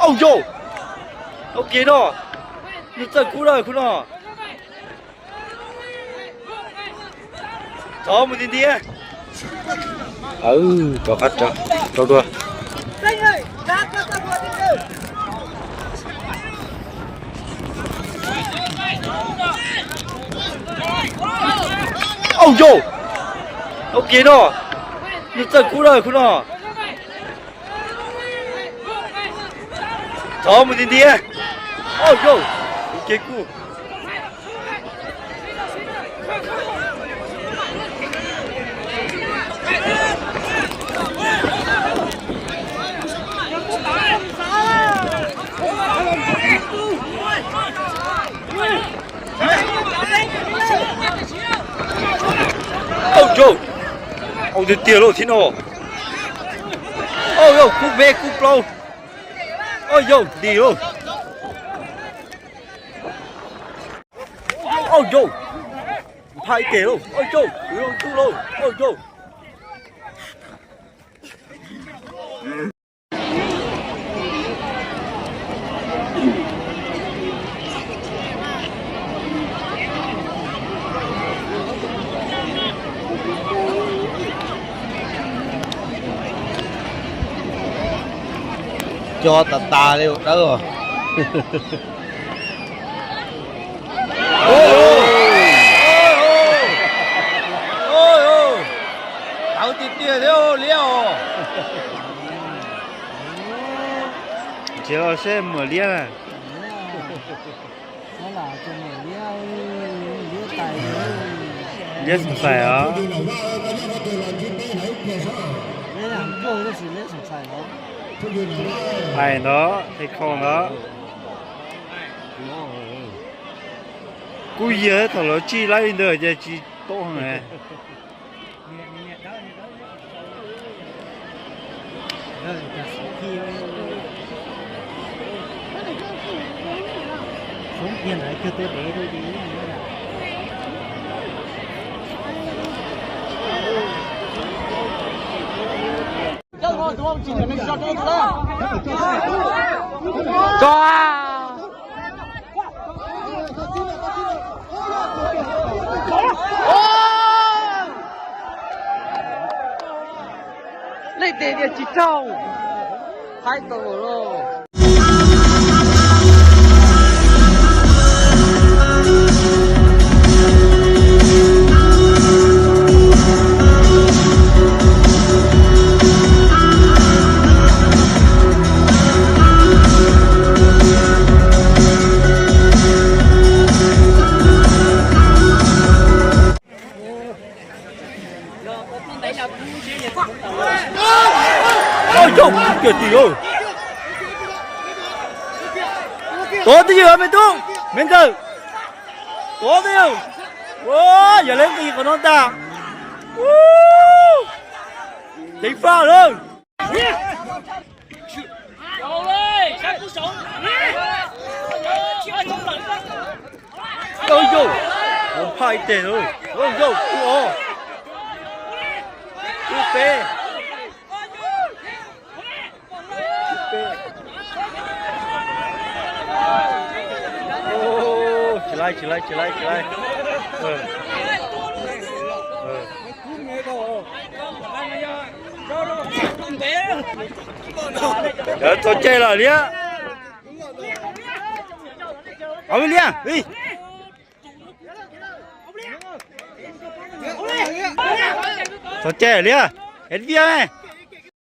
Au yau, ok no, nws txawj kub na khub no. Thov mus ntiav ntiav. Rov qab rau dua. Au yau, ok no, nws txawj kub na khub no. Thov mus ntiav ntiav. Au yau, ok kub. Au yau, au tiag tiag lauj thib no. Au yau, kub peb kub plaub. Au yau, nti lauj. Au yau, nphaj ib teg lauj. Au yau, kwv zoo ntuj lauj. Au yau. Cog tas tas li dawb os. Tawv tiag tiag thiab liab os. Nrhiav los seb muam liab na. Liab xav xais os. Pais ntawd, thej khau ntawd. Kuj yog thaum lawv tsij laib li ntawd ces tsis tau heev. Tso a. Leej twg tias tsis raug, haib tau lauj. Oj, yog tiag tiag. Tuav twj ywm me tub, me ntxawm. Tuav twj ywm. Ua, yog lawv nqis qhov no ntag. Ceev faj lawm. Oj yau, ua phaj ib teg lauj. Oj yau, kub ob, kub peb. Tsis laib, tsis laib, tsis laib, tsis laib. Txog caij lawm liab. Au liab. Txog caij liab, es viaj me.